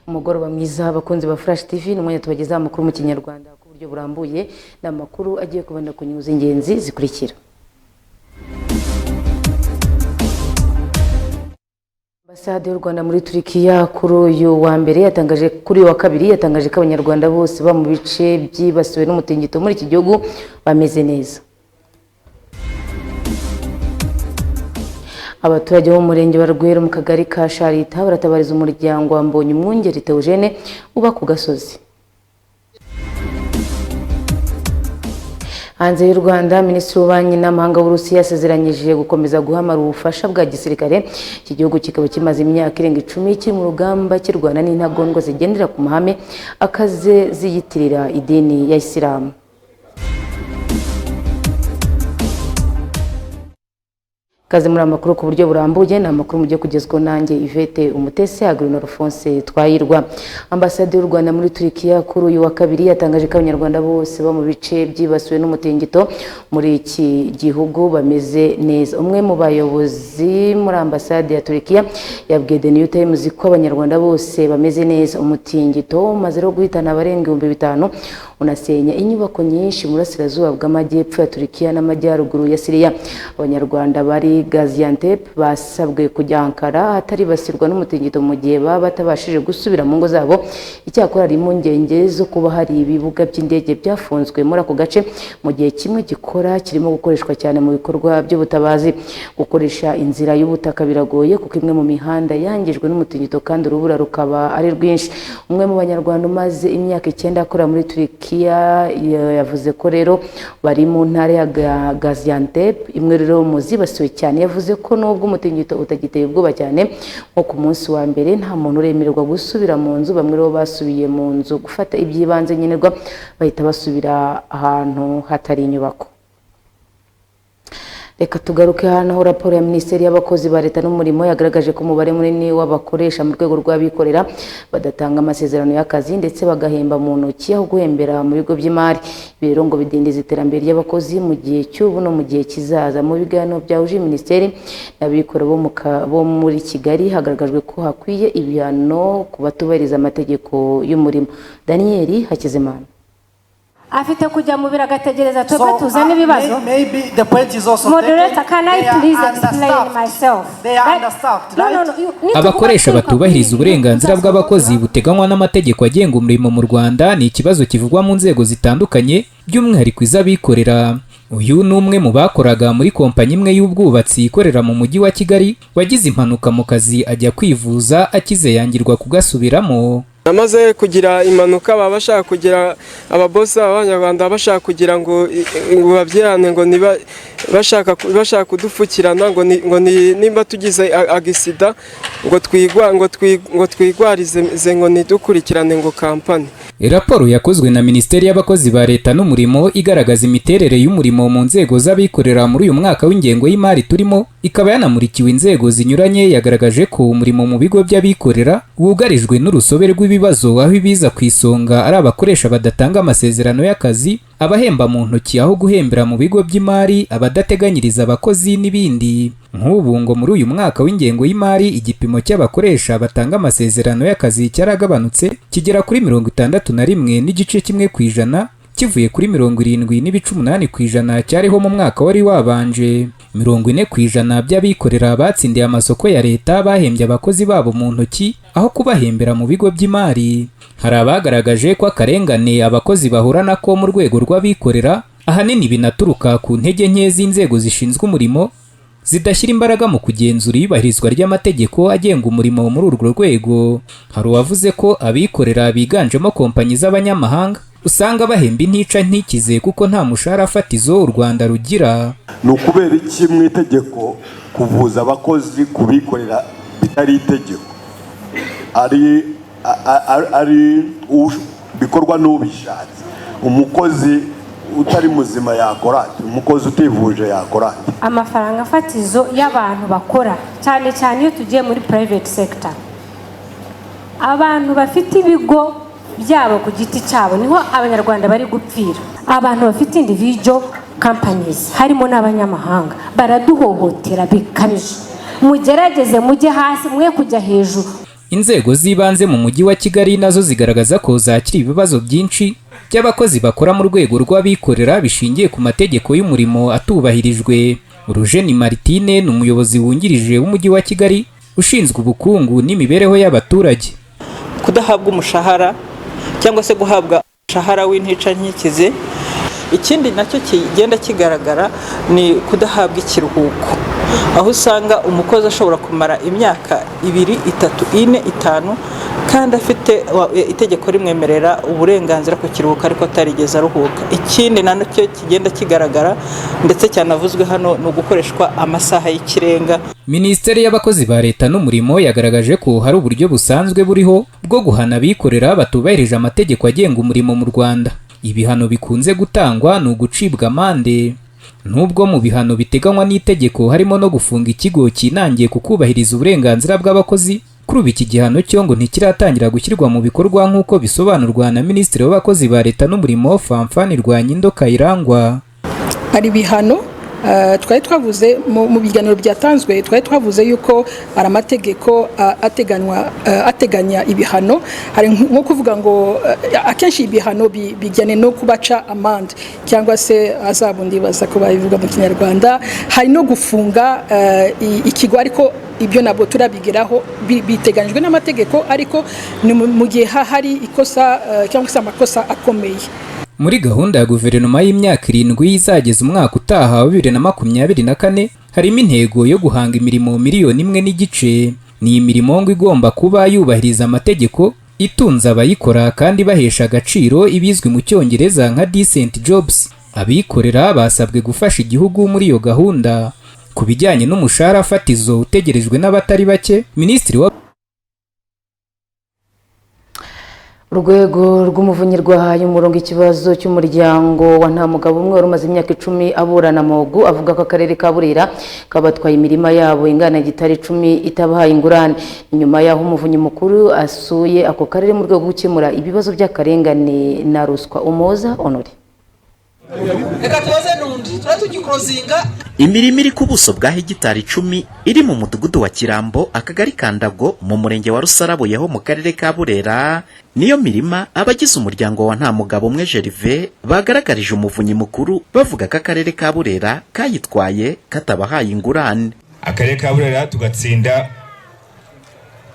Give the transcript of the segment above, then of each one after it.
Umugoroba mwiza abakunzi ba Flash TV, ni umwanya tubagezaho amakuru mu Kinyarwanda ku buryo burambuye. Ni amakuru agiye kubona ku nyungu z'ingenzi zikurikira. Ambasade y'u Rwanda muri Turikiya kuri uyu wa mbere yatangaje, kuri uyu wa kabiri yatangaje ko Abanyarwanda bose ba mu bice byibasiwe n'umutingito muri iki gihugu bameze neza. Abaturage bo mu murenge wa Rweru mu kagari ka Sharita baratabariza umuryango wa Mbonyumwungeri Theogene uba ku gasozi. Hanze y'u Rwanda, Minisitiri w'Ububanyi n'Amahanga w'Uburusiya yasezeranyije gukomeza guhamara ubufasha bwa gisirikare. Iki gihugu kikaba kimaze imyaka irenga 10 kiri mu rugamba kirwana n'intagondwa zigendera ku mahame akaze ziyitirira idini ya Isilamu. Kaze muri amakuru ku buryo burambuye, ni amakuru mugiye kugezwaho nanjye Yvette Umutesi, Agrino Alphonse Twahirwa. Ambasade y'u Rwanda muri Turikiya kuri uyu wa kabiri yatangaje ko Abanyarwanda bose bo mu bice byibasiwe n'umutingito muri iki gihugu bameze neza. Umwe mu bayobozi muri ambasade ya Turikiya yabwiye The New Times ko Abanyarwanda bose bameze neza. Umutingito umaze rero guhitana abarenga 5000, unasenya inyubako nyinshi mu burasirazuba bw'amajyepfo ya Turikiya n'amajyaruguru ya Siriya. Abanyarwanda bari Gaziantep basabwe kujya Ankara ahataribasirwa n'umutingito mu gihe baba batabashije gusubira mu ngo zabo. Icyakora hari impungenge zo kuba hari ibibuga by'indege byafunzwe muri ako gace mu gihe kimwe gikora kirimo gukoreshwa cyane mu bikorwa by'ubutabazi. Gukoresha inzira y'ubutaka biragoye kuko imwe mu mihanda yangijwe n'umutingito kandi urubura rukaba ari rwinshi. Umwe mu Banyarwanda umaze imyaka 9 akora muri Turikiya yavuze ko rero bari mu ntara ya Gaziantep, imwe rero mu zibasiwe cyane. Yavuze ko nubwo umutingito utagiteye ubwoba cyane nko ku munsi wa mbere, nta muntu uremererwa gusubira mu nzu. Bamwe rero basubiye mu nzu gufata iby'ibanze nkenerwa, bahita basubira ahantu hatari inyubako. Reka tugaruke hano aho raporo ya Minisiteri y'Abakozi ba Leta n'Umurimo yagaragaje ko umubare munini w'abakoresha mu rwego rw'abikorera badatanga amasezerano y'akazi ndetse bagahemba mu ntoki aho guhembera mu bigo by'imari. Ibi rero ngo bidindiza iterambere ry'abakozi mu gihe cy'ubu no mu gihe kizaza. Mu biganiro byahuje Minisiteri n'abikorera bo muri Kigali hagaragajwe ko hakwiye ibihano ku batubahiriza amategeko y'umurimo. Daniel Hakizimana. Afite kujya mu biro agategereza twebwe tuzana ibibazo. Moderator, can I please explain myself? Abakoresha batubahiriza uburenganzira bw'abakozi buteganywa n'amategeko agenga umurimo mu Rwanda ni ikibazo kivugwa mu nzego zitandukanye, by'umwihariko iz'abikorera. Uyu ni umwe mu bakoraga muri kompanyi imwe y'ubwubatsi ikorera mu mujyi wa Kigali, wagize impanuka mu kazi ajya kwivuza, akize yangirwa kugasubiramo. Namaze kugira impanuka, baba bashaka kugira ababosi b'Abanyarwanda bashaka kugira ngo babyirane, ngo niba bashaka kudupfukirana, ngo nimba tugize agisida ngo twigwarize ngo ntidukurikirane ngo kampani. Raporo yakozwe na Minisiteri y'Abakozi ba Leta n'Umurimo igaragaza imiterere y'umurimo mu nzego z'abikorera muri uyu mwaka w'ingengo y'imari turimo, ikaba yanamurikiwe inzego zinyuranye, yagaragaje ko umurimo mu bigo by'abikorera wugarijwe n'urusobe rw'ibibazo, aho ibiza ku isonga ari abakoresha badatanga amasezerano y'akazi, abahemba mu ntoki aho guhembera mu bigo by'imari, abadateganyiriza abakozi n'ibindi. Nk'ubu ngo muri uyu mwaka w'ingengo y'imari igipimo cy'abakoresha batanga amasezerano y'akazi cyaragabanutse kigera kuri 61.1%, kivuye kuri 70.8% cyariho mu mwaka wari wabanje. 40% by'abikorera batsindiye amasoko ya leta bahembye abakozi babo mu ntoki aho kubahembera mu bigo by'imari. Hari abagaragaje ko akarengane abakozi bahura nako mu rwego rw'abikorera ahanini binaturuka ku ntege nke z'inzego zishinzwe umurimo zidashyira imbaraga mu kugenzura iyubahirizwa ry'amategeko agenga umurimo muri urwo rwego. Hari uwavuze ko abikorera biganjemo kompanyi z'abanyamahanga usanga bahemba intica ntikize kuko nta mushahara fatizo u Rwanda rugira. Ni ukubera iki mu itegeko kuvuza abakozi kubikorera bitari itegeko, ari bikorwa n'ubishatse? Umukozi utari muzima yakora, umukozi utivuje yakora. Amafaranga fatizo y'abantu bakora, cyane cyane iyo tugiye muri private sector, abantu bafite ibigo byabo ku giti cyabo niho Abanyarwanda bari gupfira. Abantu bafite individual companies harimo n'abanyamahanga baraduhohotera bikabije. Mugerageze mujye hasi mwe kujya hejuru. Inzego z'ibanze mu Mujyi wa Kigali nazo zigaragaza ko zakira ibibazo byinshi by'abakozi bakora mu rwego rw'abikorera bishingiye ku mategeko y'umurimo atubahirijwe. Urujeni Martine ni umuyobozi wungirije w'Umujyi wa Kigali ushinzwe ubukungu n'imibereho y'abaturage. Kudahabwa umushahara cyangwa se guhabwa umushahara w'intica ntikize. Ikindi nacyo kigenda kigaragara ni kudahabwa ikiruhuko, aho usanga umukozi ashobora kumara imyaka 2, 3, 4, 5 kandi afite itegeko rimwemerera uburenganzira ku kiruhuko ariko atarigeze aruhuka. Ikindi nacyo kigenda kigaragara ndetse cyanavuzwe hano ni ugukoreshwa amasaha y'ikirenga. Minisiteri y'Abakozi ba Leta n'Umurimo yagaragaje ko hari uburyo busanzwe buriho bwo guhana abikorera batubahirije amategeko agenga umurimo mu Rwanda. Ibihano bikunze gutangwa ni ugucibwa amande. Nubwo mu bihano biteganywa n'itegeko harimo no gufunga ikigo kinangiye kukubahiriza uburenganzira bw'abakozi, kuri ubu iki gihano cyo ngo ntikiratangira gushyirwa mu bikorwa nk'uko bisobanurwa na Minisitiri w'Abakozi ba Leta n'Umurimo Fanfani Rwanyindo Kayirangwa. Hari ibihano twari twavuze mu biganiro byatanzwe, twari twavuze yuko hari amategeko ateganya ibihano. Hari nko kuvuga ngo akenshi ibihano bijyanye no kubaca amande cyangwa se azabundi baza ko babivuga mu Kinyarwanda, hari no gufunga ikigo, ariko ibyo nabwo turabigeraho, biteganyijwe n'amategeko, ariko ni mu gihe hari ikosa cyangwa se amakosa akomeye. Muri gahunda ya guverinoma y'imyaka 7 izageza umwaka utaha wa 2024 harimo intego yo guhanga imirimo 1.5 miliyoni. Ni imirimo ngo igomba kuba yubahiriza amategeko, itunze abayikora kandi bahesha agaciro, ibizwi mu Cyongereza nka decent jobs. Abikorera basabwe gufasha igihugu muri iyo gahunda. Ku bijyanye n'umushahara fatizo utegerejwe n'abatari bake, Minisitiri wa Urwego rw'Umuvunyi rwahaye umurongo ikibazo cy'umuryango wa Ntamugabo umwe wari umaze imyaka 10 aburana Mogu, avuga ko akarere ka Burera kabatwaye imirima yabo ingana gitari 10 itabahaye ingurane. Nyuma y'aho Umuvunyi mukuru asuye ako karere mu rwego rwo gukemura ibibazo by'akarengane na ruswa. Umuhoza Honore. Reka tubaze n'undi turakorozinga. Imirima iri ku buso bwa hegitari 10 iri mu mudugudu wa Kirambo, akagari ka Ndago, mu murenge wa Rusarabuyeho mu karere ka Burera, niyo mirima abagize umuryango wa Ntamugabo umwe Gervais bagaragarije Umuvunyi mukuru bavuga ko akarere ka Burera kayitwaye katabahaye ingurane. Akarere ka Burera tugatsinda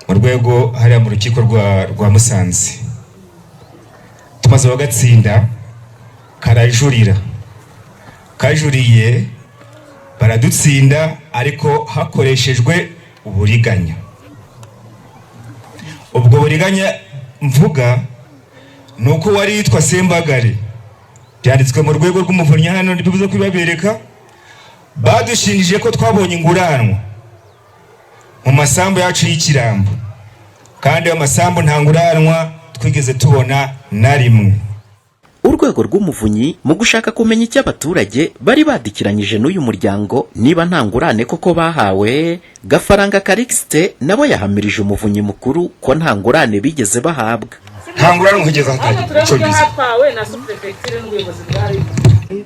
mu rwego hariya mu rukiko rwa Musanze, tumaze bagatsinda karajurira, kajuriye baradutsinda ariko hakoreshejwe uburiganya. Ubwo buriganya mvuga ni uko wari yitwa Sembagare, byanditswe mu rwego rw'Umuvunyi hano ntibibuze kubibabereka, badushinjije ko twabonye inguranwa mu masambu yacu y'Ikirambo, kandi ayo masambu nta nguranwa twigeze tubona na rimwe. Urwego rw'Umuvunyi mu gushaka kumenya icyo abaturage bari badikiranyije n'uyu muryango niba nta ngurane koko bahawe, Gafaranga Calixte nabo yahamirije Umuvunyi mukuru ko nta ngurane bigeze bahabwa. Nta ngurane kugeza aho.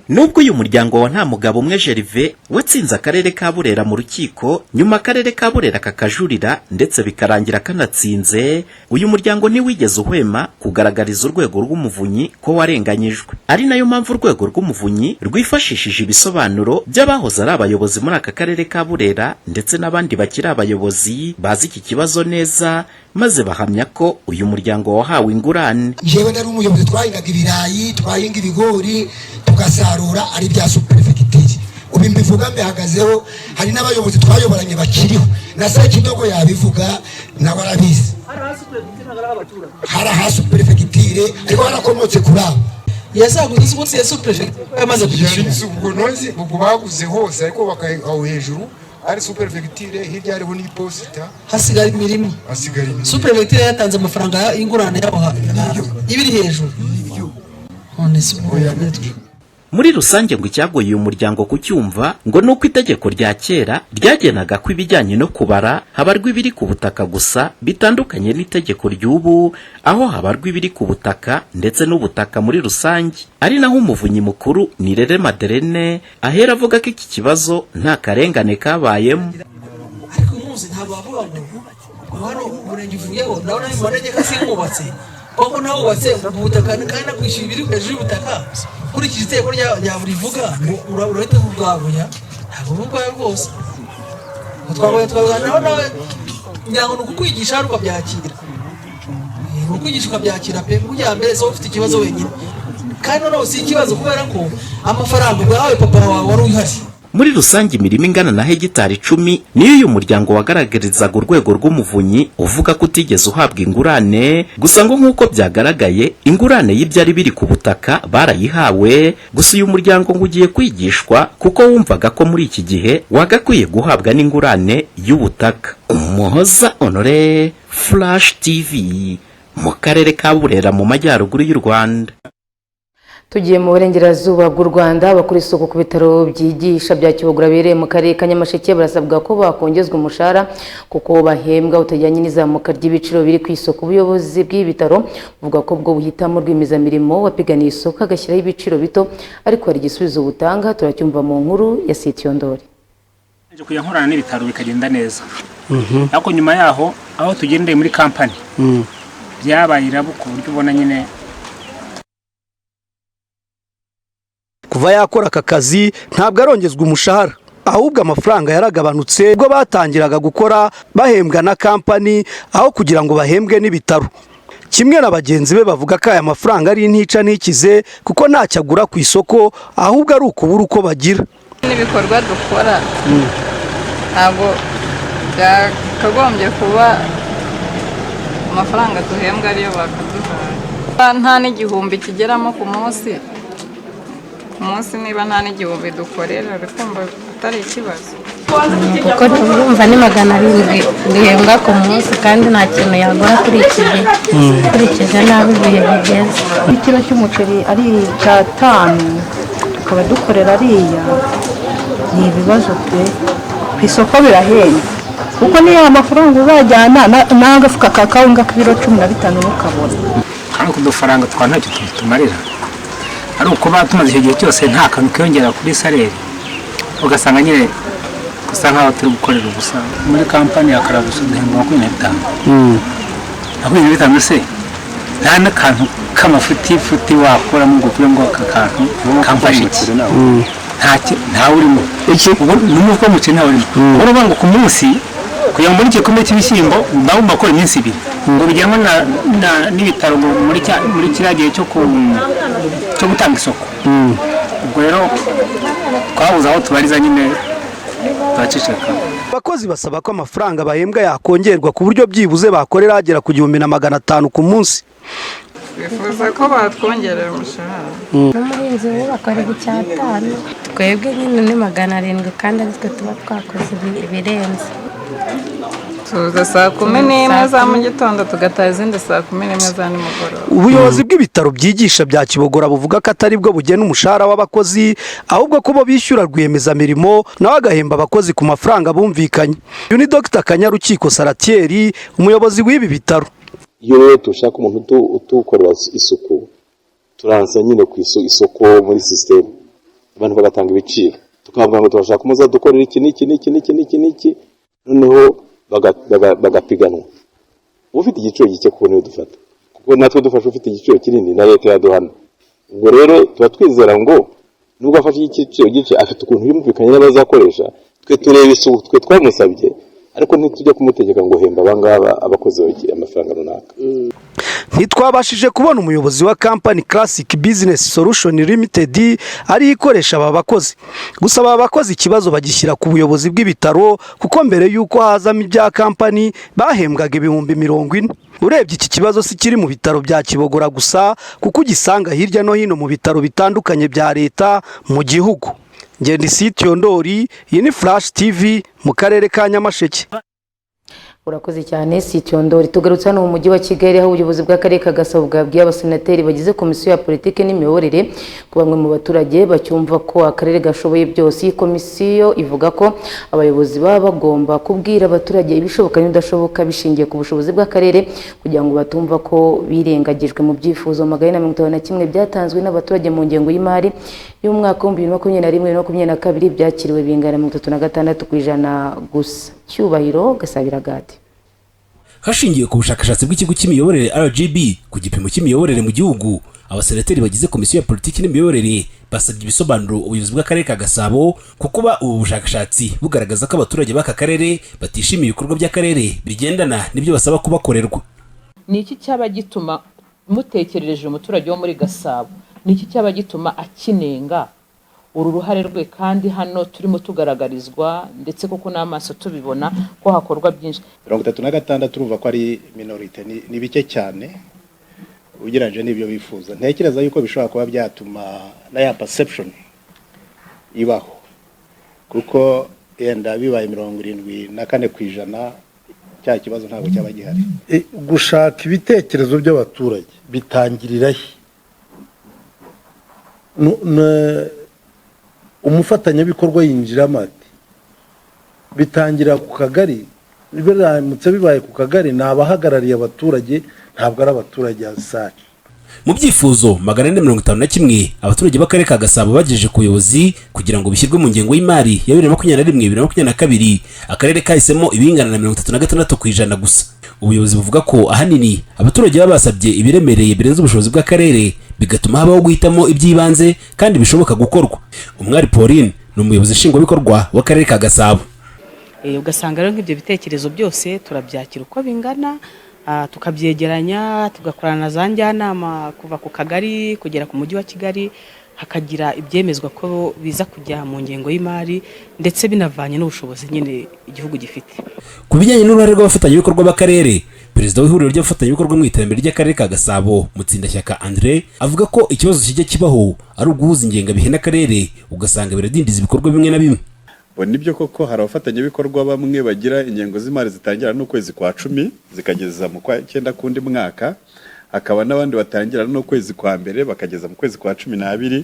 Nubwo uyu muryango wa Ntamugabo umwe Gervais watsinze akarere ka Burera mu rukiko, nyuma akarere ka Burera kakajurira ndetse bikarangira kanatsinze, uyu muryango ntiwigeze uhwema kugaragariza urwego rw'Umuvunyi ko warenganyijwe. Ari nayo mpamvu urwego rw'Umuvunyi rwifashishije ibisobanuro by'abahoze ari abayobozi muri aka karere ka Burera ndetse n'abandi bakiri abayobozi bazi iki kibazo neza, maze bahamya ko uyu muryango wahawe ingurane. Jewe nari umuyobozi, twahingaga ibirayi, twahinga ibigori, tugasarura ari bya superefegitire. Ubu mbivuga mbihagazeho, hari n'abayobozi twayoboranye bakiriho, na Sekidogo yabivuga nawe arabizi. Hari aha superefegitire ariko harakomotse kuri abo. Yazaguze umunsi ya superefegitire yamaze kwishyura. Ubwo nonzi ubwo baguze hose ariko bakahawe hejuru ari superefegitire, hirya hariho n'iposita, hasigara imirima. Hasigara imirima. Superefegitire yatanze amafaranga y'ingurane yabo ibiri hejuru. None se Muri rusange ngo icyagoye uyu muryango kucyumva ngo nuko itegeko rya kera ryagenaga ko ibijyanye no kubara habarwa ibiri ku butaka gusa, bitandukanye n'itegeko ry'ubu aho habarwa ibiri ku butaka ndetse n'ubutaka muri rusange. Ari naho Umuvunyi mukuru Nirere Maderene ahera avuga ko iki kibazo nta karengane kabayemo. Ariko umunsi ntabwo bavuga ngo hano Umurenge uvuyeho, ndabona ni mu manegeka, sinkubatse kuko nawubatse ubutaka kandi nakwishyura ibiri hejuru y'ubutaka nkurikije itegeko rya rivuga ngo urahita ubwabuya. Ntabwo uba ubwawe rwose. Twagoye twaganiraho nawe, ngira ngo ni ukukwigisha hano ukabyakira, ni ukwigisha ukabyakira pe. Burya mbere si wowe ufite ikibazo wenyine, kandi noneho si ikibazo kubera ko amafaranga ubwawe papa wawe wari uhari. Muri rusange, imirima ingana na hegitari 10 niyo uyu muryango wagaragarizaga Urwego rw'Umuvunyi, uvuga ko utigeze uhabwa ingurane. Gusa ngo nk'uko byagaragaye, ingurane y'ibyari biri ku butaka barayihawe. Gusa uyu muryango ngo ugiye kwigishwa, kuko wumvaga ko muri iki gihe wagakwiye guhabwa n'ingurane y'ubutaka. Umuhoza Honore, Flash TV, mu karere ka Burera mu majyaruguru y'u Rwanda. Tugiye mu burengerazuba bw'u Rwanda. Abakora isuku ku bitaro byigisha bya Kibogora biherereye mu karere ka Nyamasheke barasabwa ko bakongezwa umushahara, kuko bahembwa utajyanye n'izamuka ry'ibiciro biri ku isoko. Ubuyobozi bw'ibi bitaro buvuga ko bwo buhitamo rwiyemezamirimo wapiganiye isoko, agashyiraho ibiciro bito, ariko hari igisubizo butanga. Turacyumva mu nkuru ya Sitiyondori. Kujya nkorana n'ibitaro bikagenda neza, ariko nyuma yaho, aho tugendeye muri kampani, byabaye irabo ku buryo ubona nyine. Kuva yakora aka kazi ntabwo arongezwa umushahara, ahubwo amafaranga yaragabanutse ubwo batangiraga gukora bahembwa na kampani aho kugira ngo bahembwe n'ibitaro. Kimwe na bagenzi be, bavuga ko aya mafaranga ari intica ntikize, kuko ntacyo agura ku isoko, ahubwo ari ukubura uko bagira. N'ibikorwa dukora ntabwo byakagombye kuba amafaranga duhembwa ariyo bakaduhaye. Nta n'igihumbi kigeramo ku munsi. Ku munsi niba nta n'igihumbi dukorera, uri kumva atari ikibazo? Kuko urumva ni 700 duhembwa ku munsi, kandi nta kintu yagura kuri iki gihe, ukurikije n'aho ibihe bigeze. Ikiro cy'umuceri ari icyatanu, tukaba dukorera ariya, ni ibibazo pe. Ku isoko birahenze, kuko niyo amafaranga uzajyana n'agafuka ka kawunga k'ibiro 15 ntukabona. Kandi udufaranga twa ntacyo tumarira, ari ukuba tumaze icyo gihe cyose nta kantu kiyongera kuri salaire, ugasanga nyine gusa nkaho turi gukorera ubusa. Muri kampani ya Karabuso duhembwa 25. 25 se nta n'akantu k'amafutifuti wakoramo ngo uvuge ngo aka kantu kamfashe iki? Ntawe urimo n'umufuka w'umuceri, ntawe urimo. Urumva ngo ku munsi kugira ngo mbone igikombe cy'ibishyimbo, ndagomba gukora iminsi 2, ngo bijyanwe n'ibitaro ngo muri kiriya gihe cyo gutanga isoko. Ubwo rero twabuze aho tubariza nyine, turaceceka. Abakozi basaba ko amafaranga bahembwa yakongerwa, ku buryo byibuze bakorera agera ku 1500 ku munsi. Bifuza ko batwongerera umushahara. N'umuhinzi we bakorera icyatanu, twebwe nyine ni 700, kandi ari twe tuba twakoze ibirenze. Tuza saa 11 za mu gitondo, tugataha izindi saa 11 za nimugoroba. Ubuyobozi bw'ibitaro byigisha bya Kibogora buvuga ko atari bwo bugena umushahara w'abakozi, ahubwo ko bo bishyura rwiyemezamirimo, nawe agahemba abakozi ku mafaranga bumvikanye. Uyu ni Dr Kanyarukiko Saratieri, umuyobozi w'ibi bitaro. Iyo rero dushaka umuntu utukorera isuku, turansa nyine ku isoko muri sisiteme, abantu bagatanga ibiciro, tukavuga ngo turashaka umuzadukorera iki n'iki n'iki n'iki n'iki n'iki, noneho bagapiganwa. Ufite igiciro gike kuko niwe dufata, kuko natwe dufashe ufite igiciro kinini na leta yaduhana. Ubwo rero tuba twizera ngo nubwo afashe igiciro gike, afite ukuntu yumvikanye n'abazakoresha. Twe tureba isuku twe twamusabye, ariko ntitujya kumutegeka ngo hemba abangaba abakozi amafaranga runaka. Ntitwabashije kubona umuyobozi wa kampani Classic Business Solution Limited ariyo ikoresha aba bakozi. Gusa aba bakozi ikibazo bagishyira ku buyobozi bw'ibitaro, kuko mbere y'uko hazamo ibya kampani bahembwaga 40,000. Urebye iki kibazo si kiri mu bitaro bya Kibogora gusa, kuko ugisanga hirya no hino mu bitaro bitandukanye bya leta mu gihugu. Ngenda Sitiyondori, iyi ni Flash TV mu karere ka Nyamasheke. Urakoze cyane Sitiyondori. Tugarutse hano mu mujyi wa Kigali, aho ubuyobozi bw'akarere ka Gasabo bwabwiye abasenateri bagize komisiyo ya politiki n'imiyoborere ko bamwe mu baturage bacyumva ko akarere gashoboye byose. Iyi komisiyo ivuga ko abayobozi baba bagomba kubwira abaturage ibishoboka n'ibidashoboka bishingiye ku bushobozi bw'akarere, kugira ngo batumva ko birengagijwe. Mu byifuzo 451 byatanzwe n'abaturage mu ngengo y'imari y'umwaka wa 2021-2022, byakiriwe bingana 36% gusa. Cyubahiro Gasabiragati. Hashingiwe ku bushakashatsi bw'ikigo cy'imiyoborere RGB ku gipimo cy'imiyoborere mu gihugu, abasenateri bagize komisiyo ya politiki n'imiyoborere basabye ibisobanuro ubuyobozi bw'akarere ka Gasabo, ku kuba ubu bushakashatsi bugaragaza ko abaturage b'aka karere batishimiye ibikorwa by'akarere bigendana n'ibyo basaba kubakorerwa. Ni iki cyaba gituma mutekerereje umuturage wo muri Gasabo? Ni iki cyaba gituma akinenga uru ruhare rwe, kandi hano turimo tugaragarizwa ndetse koko n'amaso tubibona ko hakorwa byinshi? 36, urumva ko ari minorité, ni bike cyane ugereranyije n'ibyo bifuza. Ntekereza yuko bishobora kuba byatuma na ya perception ibaho, kuko yenda bibaye 74%, cya kibazo ntabwo cyaba gihari. Gushaka ibitekerezo by'abaturage bitangirira he? Umufatanyabikorwa yinjiramo ati bitangira ku kagari. Biramutse bibaye ku kagari, ni abahagarariye abaturage, ntabwo ari abaturage asaci. Mu byifuzo 451 abaturage b'akarere ka Gasabo bagejeje ku buyobozi kugira ngo bishyirwe mu ngengo y'imari ya 2021 2022, akarere kahisemo ibingana na 36% gusa. Ubuyobozi buvuga ko ahanini abaturage baba basabye ibiremereye birenze ubushobozi bw'akarere, bigatuma habaho guhitamo iby'ibanze kandi bishoboka gukorwa. Umwari Pauline ni umuyobozi nshingwabikorwa w'akarere ka Gasabo. Ugasanga rero nk'ibyo bitekerezo byose turabyakira uko bingana, tukabyegeranya, tugakorana na za njyanama kuva ku kagari kugera ku mujyi wa Kigali, hakagira ibyemezwa ko biza kujya mu ngengo y'imari, ndetse binavanye n'ubushobozi nyine igihugu gifite. Ku bijyanye n'uruhare rw'abafatanyabikorwa b'akarere, perezida w'ihuriro ry'abafatanyabikorwa mu iterambere ry'akarere ka Gasabo, Mutsindashyaka Andre, avuga ko ikibazo kijya kibaho ari uguhuza ingengabihe n'akarere, ugasanga biradindiza ibikorwa bimwe na bimwe. Bo nibyo koko, hari abafatanyabikorwa bamwe bagira ingengo z'imari zitangira n'ukwezi kwa 10 zikageza mu kwa 9 k'undi mwaka, hakaba n'abandi batangira n'ukwezi kwa mbere bakageza mu kwezi kwa 12.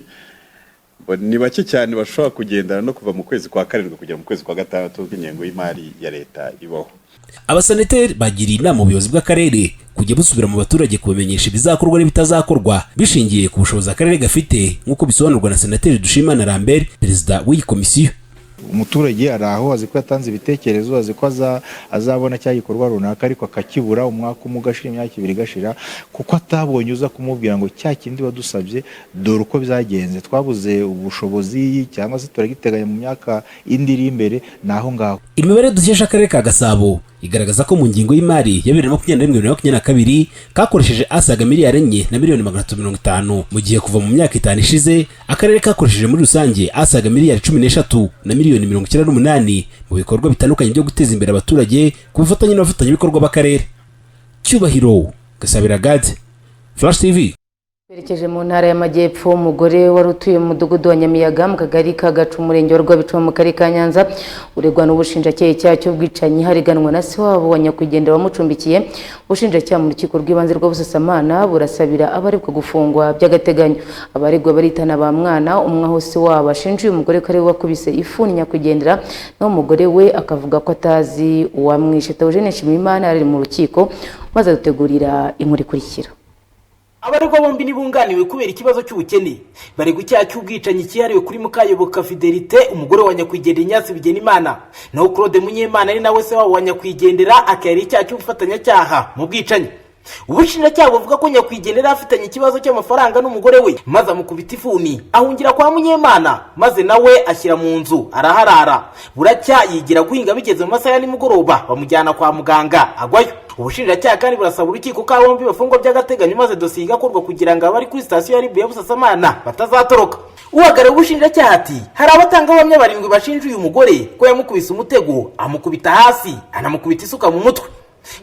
Bo ni bake cyane bashobora kugendana no kuva mu kwezi kwa 7 kugera mu kwezi kwa 6 k'ingengo y'imari ya leta ibaho. Abasenateri bagiriye inama ubuyobozi bw'akarere kujya busubira mu baturage kubamenyesha ibizakorwa n'ibitazakorwa bishingiye ku bushobozi akarere gafite, nk'uko bisobanurwa na Senateri Dushimana Lambert, perezida w'iyi komisiyo. Umuturage ari aho azi ko yatanze ibitekerezo, azi ko azabona cya gikorwa runaka, ariko akakibura, umwaka umwe ugashira, imyaka 2 igashira, kuko atabonye uza kumubwira ngo cya kindi wadusabye dore uko byagenze, twabuze ubushobozi cyangwa se turagiteganya mu myaka indi iri imbere, ni aho ngaho. Imibare dukesha akarere ka Gasabo igaragaza ko mu ngingo y'imari ya 2021 2022 kakoresheje asaga miliyari 4 na miliyoni 350, mu gihe kuva mu myaka 5 ishize akarere kakoresheje muri rusange asaga miliyari 13 na miliyoni 98 mu bikorwa bitandukanye byo guteza imbere abaturage ku bufatanye n'abafatanyabikorwa b'akarere. Cyubahiro Gasabira Gad, Flash TV. Twerekeje mu ntara y'Amajyepfo. Umugore wari utuye mu mudugudu wa Nyamiyaga mu kagari ka Gacu, umurenge wa Rwabicuma mu karere ka Nyanza, uregwa n'ubushinjacyaha icyaha cy'ubwicanyi hariganwa na se wabo wa nyakwigendera wamucumbikiye. Ubushinjacyaha mu rukiko rw'ibanze rwa Busasamana burasabira abaregwa gufungwa by'agateganyo. Abaregwa baritana ba mwana, umwe aho se wabo ashinja uyu mugore ko ari we wakubise ifuni nyakwigendera, naho umugore we akavuga ko atazi uwamwishe. Theogene Nshimiyimana ari mu rukiko maze adutegurira inkuru ikurikira. Abaregwa bombi ntibunganiwe kubera ikibazo cy'ubukene. Baregwa icyaha cy'ubwicanyi cyihariwe kuri Mukayoboka Fidelite, umugore wa nyakwigendera Ignace Bigenimana, naho Claude Munyemana ari nawe se wabo wa nyakwigendera akayari icyaha cy'ubufatanyacyaha mu bwicanyi. Ubushinjacyaha buvuga ko nyakwigendera afitanye ikibazo cy'amafaranga n'umugore we, maze amukubita ifuni ahungira kwa Munyemana, maze nawe ashyira mu nzu araharara. Buracya yigira guhinga, bigeze mu masaha ya nimugoroba bamujyana kwa muganga agwayo. Ubushinjacyaha kandi burasaba urukiko ko bombi bafungwa by'agateganyo, maze dosiye igakorwa kugira ngo abari kuri sitasiyo ya RIB ya Busasamana batazatoroka. Uhagarariye ubushinjacyaha ati hari abatangabuhamya 7 bashinja uyu mugore ko yamukubise umutego, amukubita hasi, anamukubita isuka mu mutwe.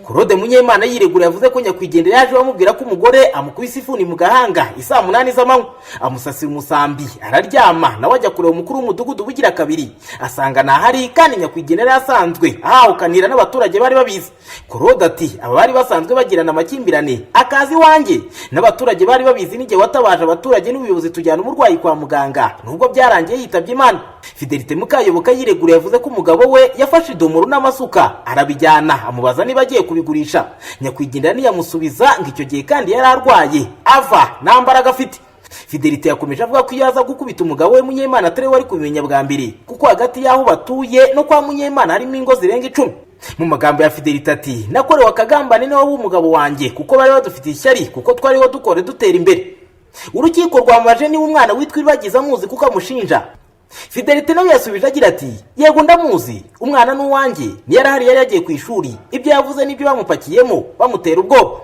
Claude Munyemana yiregura yavuze ko nyakwigendera yaje bamubwira ko umugore amukubise ifuni mu gahanga isaa 8 z'amanywa, amusasira umusambi araryama, nawe ajya kureba umukuru w'umudugudu bugira kabiri asanga ntahari, kandi nyakwigendera yasanzwe ahahukanira n'abaturage bari babizi. Claude ati aba bari basanzwe bagirana amakimbirane akazi iwanjye n'abaturage bari babizi, n'igihe watabaje abaturage n'ubuyobozi tujyana umurwayi kwa muganga, nubwo byarangiye yitabye Imana. Fidelite Mukayoboka yiregura yavuze ko umugabo we yafashe idomoro n'amasuka arabijyana, amubaza niba agiye kubigurisha. Nyakwigendera ntiyamusubiza, ngo icyo gihe kandi yari arwaye ava nta mbaraga afite. Fidelite yakomeje avuga ko iyo aza gukubita umugabo we Munyemana atari we wari kubimenya bwa mbere, kuko hagati y'aho batuye no kwa Munyemana harimo ingo zirenga 10. Mu magambo ya Fidelite ati: "Nakorewe akagambane niwe w'umugabo wanjye, kuko bari badufitiye ishyari kuko twariho dukora dutera imbere." Urukiko rwamubaje niba umwana witwa Iribagiza amuzi kuko amushinja. Fidelite nawe yasubije agira ati: "Yego, ndamuzi, umwana ni uwanjye, niyo arahari, yari yagiye ku ishuri. Ibyo yavuze n'ibyo bamupakiyemo bamutera ubwoba."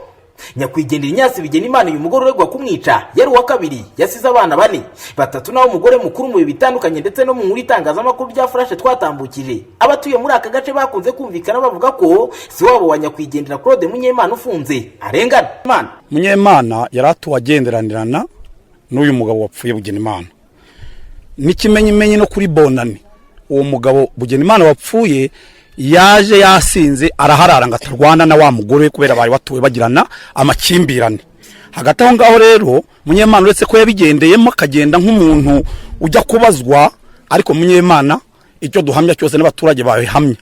Nyakwigendera Ignace Bigenimana, uyu mugore uregwa kumwica yari uwa kabiri, yasize abana bane, batatu naho umugore mukuru. Mu bihe bitandukanye ndetse no mu nkuru itangazamakuru rya Flash twatambukije, abatuye muri aka gace bakunze kumvikana bavuga ko si wabo wa nyakwigendera Claude Munyemana ufunze arengana. Munyemana yari atuwe agenderanirana n'uyu mugabo wapfuye Bugenimana, n'ikimenyimenyi no kuri Bonani uwo mugabo Bugenimana wapfuye yaje yasinze araharara ngo atarwana na wa mugore we, kubera bari batuwe bagirana amakimbirane. Hagati aho ngaho rero Munyemana, uretse ko yabigendeyemo akagenda nk'umuntu ujya kubazwa, ariko Munyemana icyo duhamya cyose n'abaturage babihamya,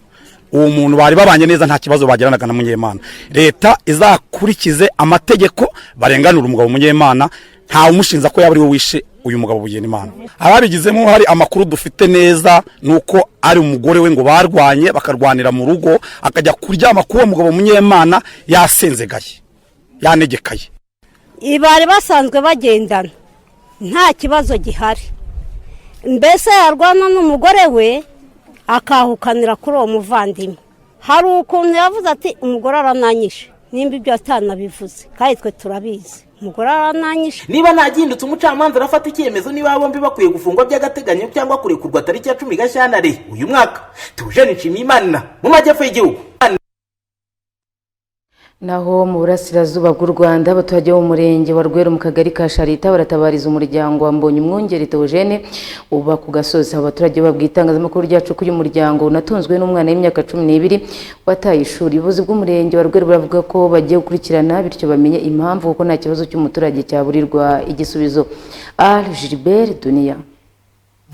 uwo muntu bari babanye neza, nta kibazo bagiranaga na Munyemana. Leta izakurikize amategeko, barenganura umugabo Munyemana. Ntawe umushinja ko yaba ari we wishe uyu mugabo Bugenimana. Ababigizemo hari amakuru dufite neza ni uko ari umugore we, ngo barwanye bakarwanira mu rugo, akajya kuryama k'uwo mugabo Munyemana yasenzegaye, yanegekaye. Bari basanzwe bagendana nta kibazo gihari, mbese yarwana n'umugore we akahukanira kuri uwo muvandimwe. Hari ukuntu yavuze ati: "Umugore arananyishe," nimba ibyo atanabivuze, kandi twe turabizi, umugore arananyishe. Niba ntagihindutse, umucamanza arafata icyemezo niba bombi bakwiye gufungwa by'agateganyo cyangwa kurekurwa tariki ya 10 Gashyantare uyu mwaka. Tujene Nshimiyimana mu majyepfo y'igihugu. Naho mu burasirazuba bw'u Rwanda, abaturage bo mu murenge wa Rweru mu kagari ka Sharita baratabariza umuryango wa Mbonye Umwungeri Theogene uba ku gasozi. Abo baturage babwiye itangazamakuru ryacu ko uyu muryango unatunzwe n'umwana w'imyaka 12 wataye ishuri. Ubuyobozi bw'umurenge wa Rweru buravuga ko bagiye gukurikirana bityo bamenye impamvu, kuko nta kibazo cy'umuturage cyaburirwa igisubizo. Al Gilbert Dunia.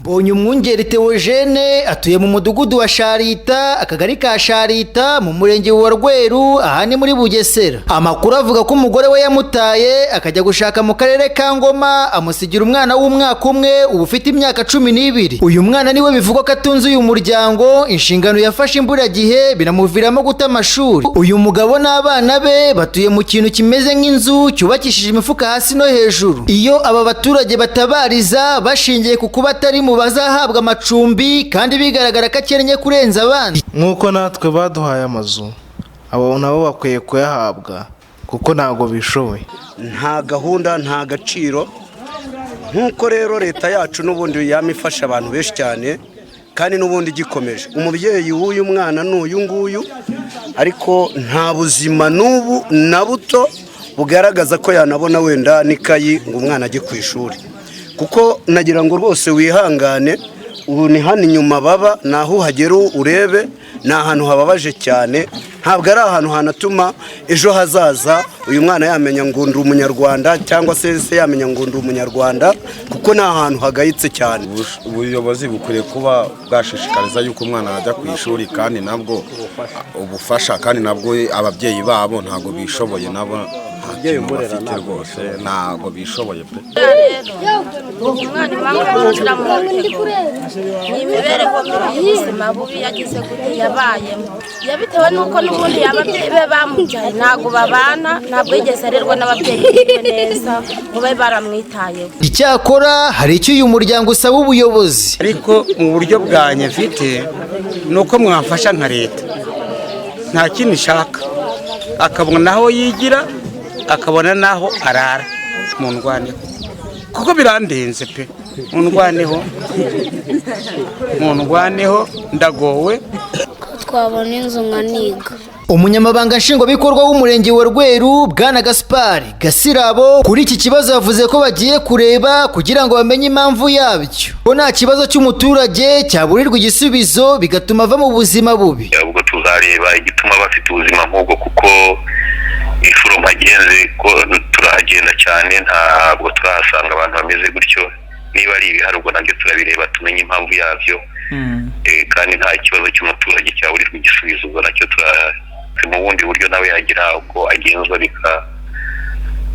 Mbonye Umwungeri Theogene atuye mu mudugudu wa Sharita, akagari ka Sharita, mu murenge wa Rweru, aha ni muri Bugesera. Amakuru avuga ko umugore we yamutaye akajya gushaka mu karere ka Ngoma, amusigira umwana w'umwaka umwe ubu ufite imyaka 12. Uyu mwana niwe bivugwa ko atunze uyu muryango, inshingano yafashe imburagihe binamuviramo guta amashuri. Uyu mugabo n'abana be batuye mu kintu kimeze nk'inzu cyubakishije imifuka hasi no hejuru. Iyo aba baturage batabariza bashingiye ku kuba atari mu bazahabwa amacumbi kandi bigaragara ko akennye kurenza abandi. Nk'uko natwe baduhaye amazu, abo nabo bakwiye kuyahabwa kuko ntabwo bishoboye. Nta gahunda, nta gaciro. Nk'uko rero leta yacu n'ubundi yama ifasha abantu benshi cyane, kandi n'ubundi igikomeje, umubyeyi w'uyu mwana ni uyu nguyu, ariko nta buzima n'ubu na buto bugaragaza ko yanabona wenda n'ikayi ngo umwana ajye ku ishuri. Kuko nagira ngo rwose wihangane, ubu ni hano inyuma baba, naho uhagera urebe, ni ahantu hababaje cyane. Ntabwo ari ahantu hanatuma ejo hazaza uyu mwana yamenya ngo ndi umunyarwanda, cyangwa se se yamenya ngo ndi umunyarwanda, kuko ni ahantu hagayitse cyane. Ubuyobozi bukwiriye kuba bwashishikariza yuko umwana yajya ku ishuri, kandi nabwo ubufasha, kandi nabwo ababyeyi babo ntabwo bishoboye, nabo nta kintu bafite rwose, ntabwo bishoboye pe. Umwana impamvu yinjira mu mutego ni imibereho mibi y'ubuzima bubi yagize gute yabayemo, yabitewe n'uko n'ubundi ababyeyi be bamubyaye ntabwo babana, ntabwo yigeze arerwa n'ababyeyi be neza ngo babe baramwitayeho. Icyakora hari icyo uyu muryango usaba ubuyobozi. Ariko mu buryo bwanjye mfite ni uko mwamfasha nka leta, nta kindi nshaka, akabona aho yigira, akabona n'aho arara, mu ndwaneho kuko birandenze pe, mu ndwaneho, mu ndwaneho, ndagowe. Twabona inzu nkaniga. Umunyamabanga nshingwabikorwa w'umurenge wa Rweru, Bwana Gaspard Gasirabo, kuri iki kibazo yavuze ko bagiye kureba kugira ngo bamenye impamvu yabyo, ko nta kibazo cy'umuturage cyaburirwa igisubizo bigatuma ava mu buzima bubi. Ubwo tuzareba igituma bafite ubuzima nk'ubwo, kuko inshuro mpagenze ko turahagenda cyane ntabwo turahasanga abantu bameze gutyo. Niba ari ibihari, ubwo nabyo turabireba tumenye impamvu yabyo. Kandi nta kibazo cy'umuturage cyaburirwa igisubizo, ubwo nacyo mu bundi buryo nawe yagira uko agenzwa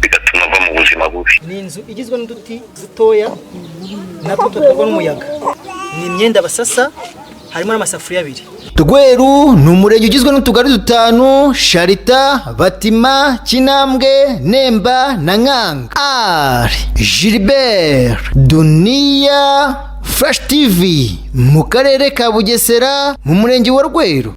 bigatuma ava mu buzima bubi. Ni inzu igizwe n'uduti dutoya natwo tuterwa n'umuyaga, ni imyenda basasa, harimo n'amasafuriya abiri. Rweru ni umurenge ugizwe n'utugari dutanu: Sharita, Batima, Kinambwe, Nemba na Nkanga. Ari Gilbert Duniya, Flash TV, mu karere ka Bugesera, mu murenge wa Rweru.